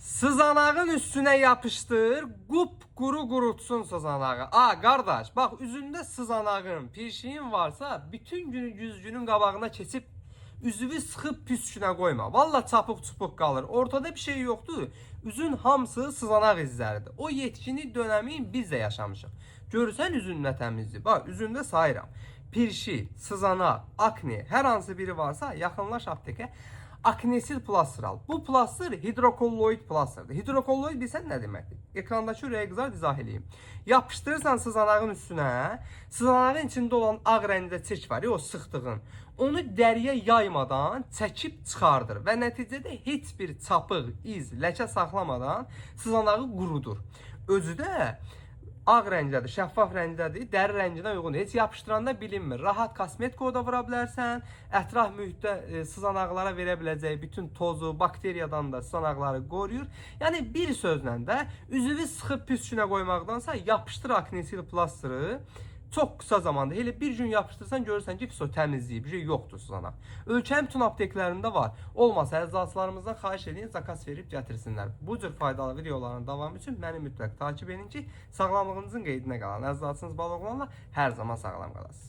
Sızanağın üstünə yapışdır, qup quru qurutsun sızanağı. A qardaş, bax üzündə sızanağın, pirşiyin varsa, bütün günü güzgünün qabağına keçib üzüvü sıxıb pis günə qoyma. Valla çapıq çupuq qalır. Ortada bir şey yoxdur. Üzün hamısı sızanaq izləridir. O yetkinlik dönəmi biz də yaşamışıq. Görürsən üzün nə təmizdir. Bax, üzündə sayıram. Pirşi, sızanaq, akne, hər hansı biri varsa yaxınlaş aptekə. Aknesil plastır al. Bu plastır hidrokolloid plastırdır. Hidrokolloid bilsən nə deməkdir? Ekrandakı ürəyi qızar izah eləyim. Yapışdırırsan sızanağın üstünə, sızanağın içində olan ağ rəngdə çirk var ya, o sıxdığın. Onu dəriyə yaymadan çəkib çıxardır və nəticədə heç bir çapıq, iz, ləkə saxlamadan sızanağı qurudur. Özü də ağ rəngdədir, şəffaf rəngdədir, dəri rənginə uyğundur. Heç yapışdıranda bilinmir. Rahat kosmetika da vura bilərsən. Ətraf mühitdə sızanaqlara verə biləcəyi bütün tozu, bakteriyadan da sızanaqları qoruyur. Yəni bir sözlə də üzüvü sıxıb pis günə qoymaqdansa yapışdır aknesil plastırı. Çox qısa zamanda elə bir gün yapışdırsan görürsən ki, fiso təmizləyib, bir şey yoxdur sızanaq. Ölkənin bütün apteklərində var. Olmasa əczaçılarımızdan xahiş edin, zakaz verib gətirsinlər. Bu cür faydalı videoların davamı üçün məni mütləq takip edin ki, sağlamlığınızın qeydinə qalan. Əczaçınız Baloğlanla hər zaman sağlam qalasınız.